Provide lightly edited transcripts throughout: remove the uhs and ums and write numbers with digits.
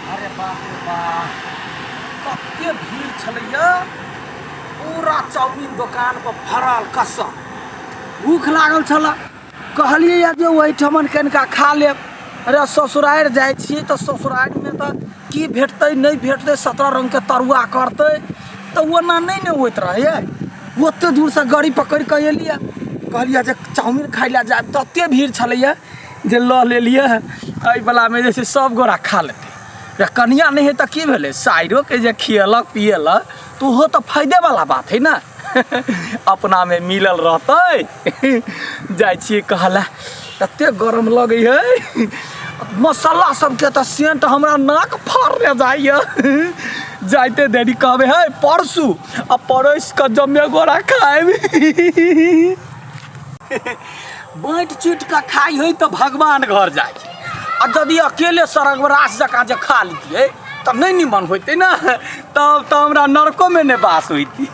अरे बाप रे बाप, कते भीड़ छलैया, पूरा चाउमीन दोकान पर भरल। कसम भूख लागल छल, कहलियै जे ओहिठमन कनिका खा लेब। अरे ससुरारि जाइ छियै तऽ ससुरारिमे तऽ की भेटतै नहि भेटतै, 17 रङ्गके तरुआ करतै तऽ ओना नहि ने होइत रहै। ओते दूरसँ गाड़ी पकड़ि कऽ एलियै, कहलियै जे चाउमीन खाइ लए जायब। तते भीड़ छलैया जे लऽ लेलियै। एहिवलामे जे छै सब गोरा खा लेतै। रे कनिया नहि है तऽ की भेलै, साइरोके जे खियेलक पियेलक तऽ ओहो तऽ फायदेवला बात है ने, अपनामे मिलल रहतै। जाइ छियै कहला, तते गरम लगै है, मसाला सबके तऽ सेंट हमरा नाक फाड़ने जाइए। जाइते देरी कहबै है परसू आ परसि कऽ जमे गोरा खायब। बाँटि चुटि कऽ खाइ है तऽ भगवान घर जाइ, आ यदि अकेले सरगरास जकाँ जे खा लितियै तऽ नहि निमन होइतै ने, तब तऽ हमरा नरकोमे नहि वास होइती।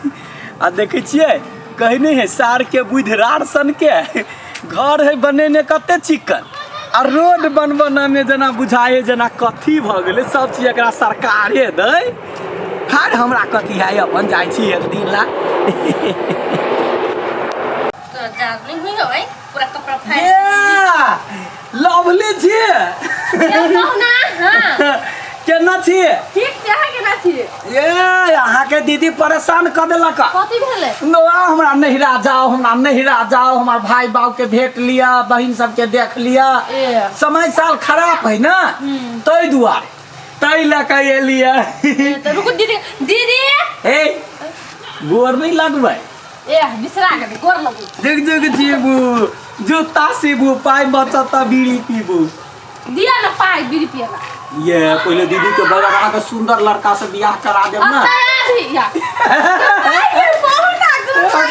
आ देखै छियै, कहै नहि है सारके बुधि राड़ सनके, घर है बनेने कते चिकन आ रोड बनबनामे जेना बुझाइ है जेना कथी भऽ गेलै। सब चीज एकरा सरकारे दै। खैर हमरा कथी है, अपन जाइ छी एक दिन ला। तो जाग नहीं हुई हो भाई, पूरा कपड़ा फाड़। ये लवली छी। कहू ना। हाँ। केना छी? ठीक छै, अहाँ केना छी? ये अहाँके दीदी परेशान कऽ देलक। कथी भेलै? नो, हमरा नैहरा जाओ, हमरा नैहरा जाओ, हमर भाई बाबू के भेंट लिअ, बहिन सबके देख लिअ। ए। समय साल खराब है ना, ताहि दुआरे ताहि लऽ कऽ एलियै। ए, तऽ रुकू दीदी, दीदी। ए गोर नहि लगबै? ए बिसरा गेलै, गोर लगू। जुग जुग जीबू, जूता सीबू, पाइ बचत तऽ बीड़ी पीबू। दिया ना पाइ बीड़ी पियला। ये पहिले दीदी के बगल अहाँके सुंदर लड़का से बियाह करा देब ना। अभी या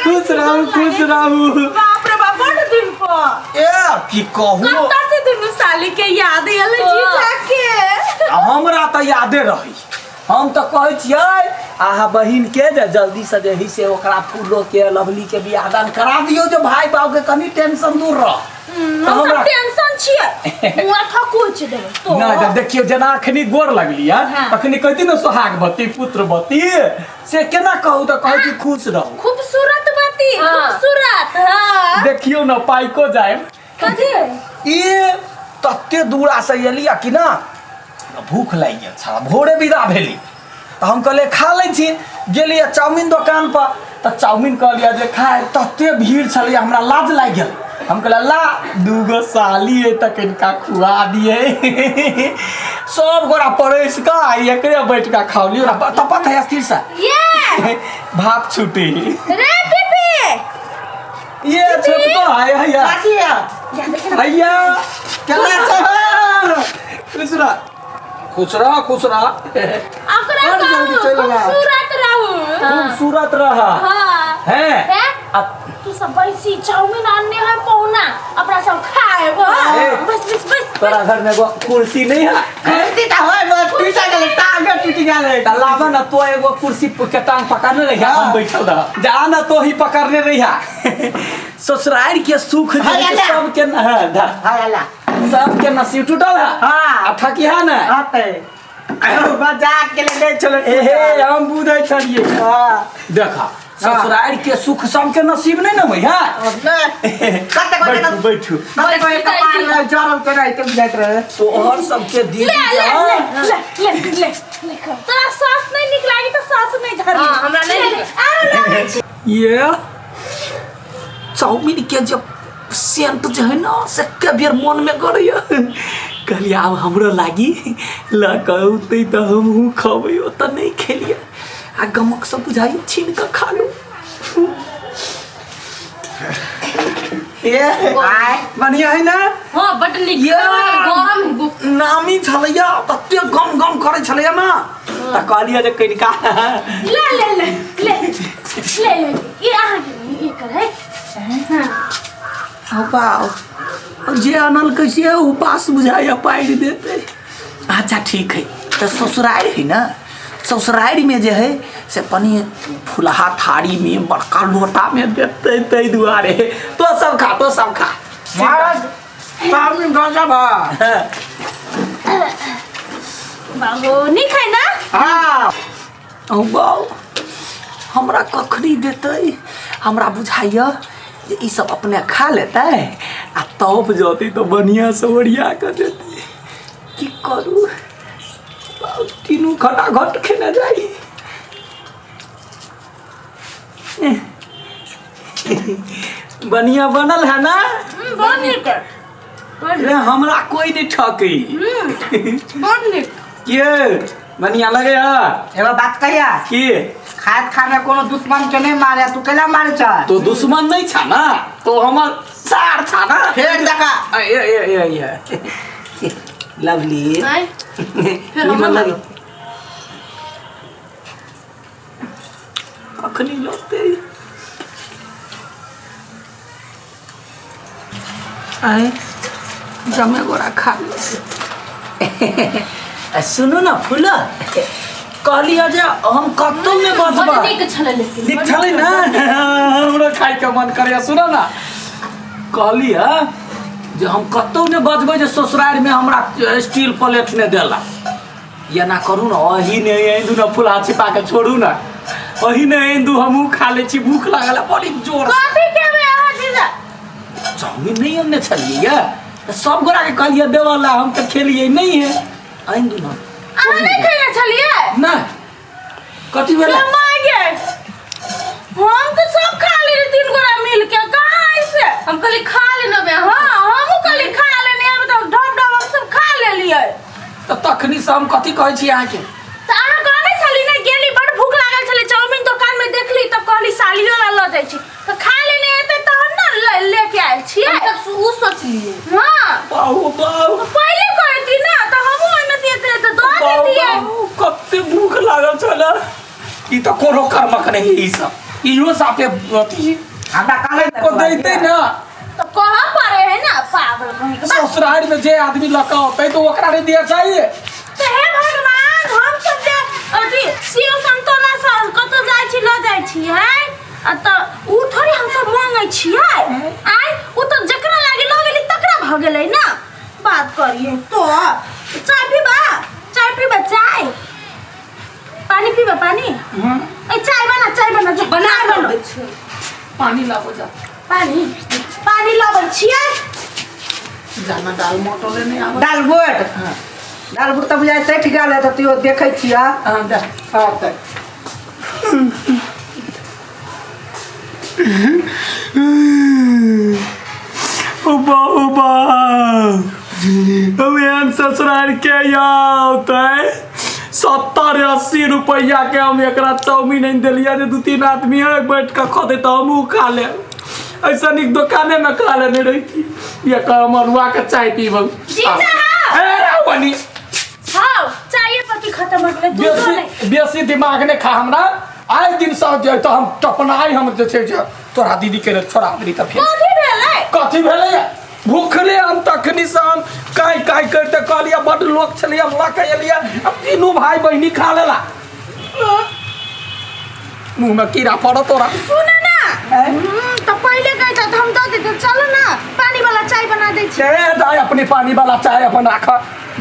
खुश रहू, खुश रहू। बाप रे बाप, बड़ दिन पर। ए की कहू, कत्ता से दुनू साली के याद एलै जीजा के। हमरा तऽ यादे रही। हम तऽ कहै छियै अहाँ बहिन के जे जल्दी से जे है से ओकरा फूलो के लवली के बियाह दान करा दियौ, जे भाई बाबू के कनी टेंशन दूर रह। हम तऽ सब हमरा टेंशन छियै, मुआ ठकुच देबै तो। नहि तऽ देखियौ, जेना अखनी गोर लगली है, हाँ। तखनी कहती ने सोहागवती पुत्रवती, से केना कहू? तऽ कहै छी खुश रहू। खूबसूरत बती। हाँ। खूबसूरत, हाँ। देखियौ ने, पाइको जाय। कथी? ई तते दूरा से एलियै कि ना भूख लागि गेल छल। भोरे विदा भेली तऽ हम कहलियै खा लै छी। गेलियै चाउमीन दोकान पर तऽ चाउमीन कहलियै जे खाय। तते भीड़ छलैए, हमरा लाज लागि गेल। हम कहलियै ला दूगो साली है तऽ कनिका खुआ दियै। सब गोरा परसि कऽ आ एकरे बैठ कऽ खावली। ओकरा तपत है स्थिरसँ। ये भाप छुटी। रे पीपी। ये छोटको है हैया। काकी है। हैया केना छै? खुश रह, खुश रह, खुश रह। ओकरा बड़ जल्दी कहू, चलि आउ। खूबसूरत रहू। खूबसूरत रह। हाँ। हैं। हैं? तू सब बैसी, चाउमीन आनने है पहुना, अपना सब खाए। ए। बस बस बस। तोरा घर में एगो कुर्सी नहीं है? कुर्सी तऽ होय, बस टूटि गेलै, टांगे टूटि गेलै। त लाबा ना तो एगो कुर्सी के टांग पकड़ने रही, हम बैठल रह जा ना, तो ही पकड़ने रही। ससुराल के सुख जे हाय है से अल्लाह। सबके न हाँ, धर। हाय अल्लाह। सबके नसीब टूटल है। हाँ। आ थकिहा ना। आते मजाक के लिए नहीं चलो। एहे हम बुझै छलियै। हाँ। देखा, ससुराल के सुख सबके नसीब नहीं ना होई है। कते गोटे बैठू बैठू। कते गोटे कपार में जरल के रहते बुझाइत रहे। तोहर सबके दीदी ले ले। हाँ। ले ले ले ले ले खा। तोरा सास नहीं निक लागी तो सास नहीं धरी। हाँ, हमरा नहीं ले, ले, नीक। आरो ले। ये चाउमीन के जे सेंट जे है ना से के बेर मन में करैया। कहलियै आब हमरो लागी लऽ कऽ औतै तऽ हमहूँ खबै। ओतऽ नहि खेलियै आ गमक सब बुझाइए, छीन कऽ खा लू। ए आय। बढ़िया है ना? हाँ, बड नीक। ये। गरम है नामी छलैया, तते गम गम करै छलैया ना, तऽ कहलियै जे कनिका ले ले ले ले ले ले, ये अहाँ के नहीं, ये कर है। हाँ। बाप जे आनल कैसे उपास बुझाइया पारि देते। अच्छा ठीक है, तऽ ससुरारि है ना, ससुरारिमे जे है से पनी फुलहा थारीमे बड़का लोटामे देतै, ताहि दुआरे। तो सब खा, तो सब खा। महाराज, चाउमीन गजब है। बाबू नीक है ना। हाँ। अहूँ बाउ, हमरा कखनी देतै? हमरा बुझाइए जे ई सब अपने खा लेतै आ तब जतै तऽ बढ़िआँसँ ओरिया कऽ देतै। की करू बाउ, तीनू खटाखट खेने जाइ। बढ़िया बनल है ना? बड़ नीक है। रे हमरा कोई नहीं ठकी। बड़ नीक। के बढ़िया लगे है? एगो बात कहिया की? खात खाना कोनो दुश्मन के नहीं मारे, तू कैला मारे छ? तो दुश्मन नहीं छा ना, तो हमर सार छा ना। फेर दका। ए ए ए ए ए लवली। आय फिर निमन हमर लगे। कखनी लगते आए जमे गोरा खा ले। सुनू ना फूल, कहलियै जे हम कतौ नहि बड़ बचबै। नीक छलै लेकिन। नीक छलै ना? हमरो खाइके मन करैया। सुनऽ ना, कहलियै जे हम कतौ नहि बजबै जे ससुरारिमे हमरा स्टील प्लेट नहि देला। एना करू ने, अही नहि आनि दू ने फुलहा छिपा के छोड़ू ने, अही नहि आनि दू, हमहूँ खा लै छी, भूख लागल है बड़ी जोर से। कथी खेबै अहाँ जीजा? चाउमीन नहि अनने छलियै ये, तऽ सब गोराके कहलियै देबऽ ला, हम तऽ खेलियै नहि है, आनि दू ने। अहाँ नहि खेने छलियै? नहि। कथी भेलै? माय गे, हम तऽ सब खा लेली तीन गोरा मिल के, कहाँ ऐसे? हम कहली खा लेने बे अहाँ। हाँ, हमहूँ कहली खा लेने आब तऽ ढब ढब हम सब खा लेलियै। तऽ तखनी से हम कथी कहै छी अहाँके? तऽ अहाँ कहने छली ने, गेली बड़ भूख लागल छलै, चाउमीन दोकान में देखली तब कहली सालियो ला लऽ जाइ छी, तऽ खा लेने एतै तहन ने लेके आयल छियै। हम तऽ उ सोचलियै। हाँ। बाहु बाहु। पहिले कहती ना तऽ हमहूँ ओहिमे से एते एते दऽ बाहु देतियै। बाहु, कते भूख लागल छलै। ई तऽ कोनो कर्मक नहि है ई सब, इहो साफे अथी हमरा कहलै को दैतै ना। तऽ कहऽ पड़े है ना पागल कहीं के। ससुराल में जे आदमी लऽ कऽ औतै तऽ ओकरा नहि दिअ चाहिए। तऽ हे भगवान, हम सब जे अथी सेब संतोला सब कतऽ जाइ छी लऽ जाइ छी है, आ तऽ उ थोड़ी हम सब मांगै छियै। आय उ तऽ जकरा लागे लऽ गेली तकरा भऽ गेलै ना। बात करिए तो चाय पीबा? चाय पीबा? चाय पानी पीबा? पानी? ए चाय बना, चाय बना, जा, बना चाय कऽ बना। दै छियै। पानी लाबो जा। पानी पानी लबै छियै। जाना दाल मोटरे नहि आबै। दाल गोट। दाल गोट तऽ बुझाइ सठि गेल है, तऽ तैयो देखै छियै। हाँ, दे। हाँ, तऽ उबा उबा, हम एहन ससुराल के औतै 70-80 रुपैआ के हम एकरा चाउमीन आनि देलियै जे 2-3 आदमी है बैठ कऽ खतै तऽ हमहूँ खा लेब। ऐसा नीक दोकाने में खा लेने रही। ये हम अरुआ के चाय पीबौ। जीजा हाँ। ए रावणी। हाँ, चाय पत्ती खत्म हो गेलै, दूधो बेसी नहि। बेसी दिमाग नहि खा हमरा। आइ दिन से जे तऽ हम टपनाइ हम जे छै जे तोरा दीदी के छोड़ा देली तऽ फेर कथी भेलै? कथी भेलै? भूखले हम तखनी से हम काइ काइ करिते कहलियै बड्ड लोक छलियै, हम लऽ के एलियै, आ तीनू भाय बहिनी खा लेला। मुँह में कीड़ा पड़त तोरा। सुन ना। तऽ पहिले कहै तऽ हम दऽ देते। चलो ना, पानी वाला चाय बना दै छी। ए दाय, अपने पानी वाला चाय अपन राख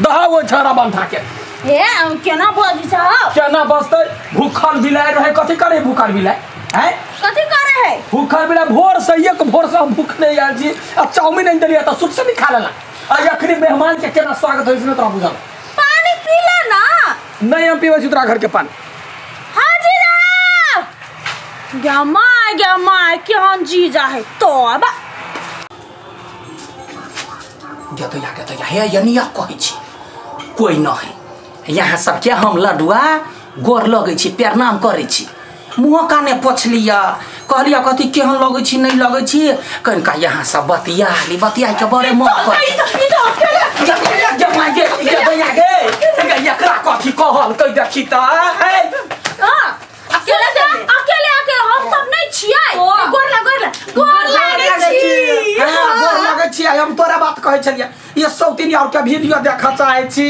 दहा ओहि छौड़ा बंधा के। हे हम केना बजै छ? केना बजतै? भूखल बिलाइ रहै, कथी करे भूखल बिलाइ? हैं? कथी करे है? भूखल बिलाइ भोर से एक भोर से हम भूखले आयल छी आ चाउमीन आनि देलियै तऽ सुख से नहीं खा लेला। आ अखनी मेहमान के केना स्वागत होइ छै ने तोरा बुझल। पानी पी ले ना। नहीं हम पीबै छी तोरा घर के पानी। हाँ जीजा। गे my गे my, केहन जीजा है तब। गेतैया गेतैया हे यनिया कहै छी कोइ न है यहाँ सबके हम लडुआ गोर लगै छी, प्रणाम करै छी, मुँह काने पोछलियै, कहलियै कथी केहन लगै छी नहि लगै छी, कनिका यहाँ सब बतिया ली, बतिया के बड़े मन कर। एकरा कथी कहल कहि देखी तऽ हाँ, अकेले अकेले अकेले हम सब नहीं छियै। गोर लाग, गोर लाग, गोर लागै छी। हाँ, गोर लगै छी। हम तोरा बात कहै छलियै, ये सौतीन और के वीडियो देखऽ चाहै छी,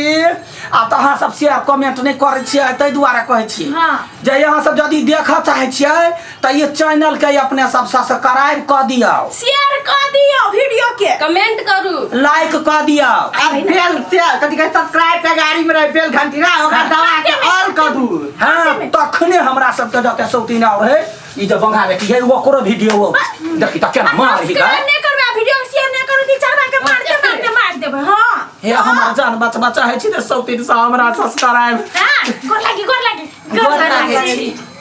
आ तऽ अहाँ सब शेयर कमेंट नहि करै छियै, ताहि दुआरे कहै छी। हाँ। जे अहाँ सब यदि देखऽ चाहै छियै तऽ ई चैनल के अपने सब सब्सक्राइब कऽ दियौ, शेयर कऽ दियौ वीडियो के, कमेंट करू, लाइक कऽ दियौ। आ बेल से कथी कहै, सब्सक्राइब के गाड़ी में रहे बेल घंटी ना, ओकरा दबा के ऑल कर दू। हाँ, तखने हमरा सबके जते शौकीन और है ई जे बंगा बेटी है ओकरो वीडियो देखी तऽ केना मार ही। सब्सक्राइब नहीं करबै, वीडियो शेयर नहीं करू, तीन चार बार के मारते मारते मार देबै। हाँ। हे, हमर जान बचबा चाहै छी तऽ शौकीन से हमरा सब्सक्राइब। हाँ, गोर लागी, गोर लागी। गोर लागै छी।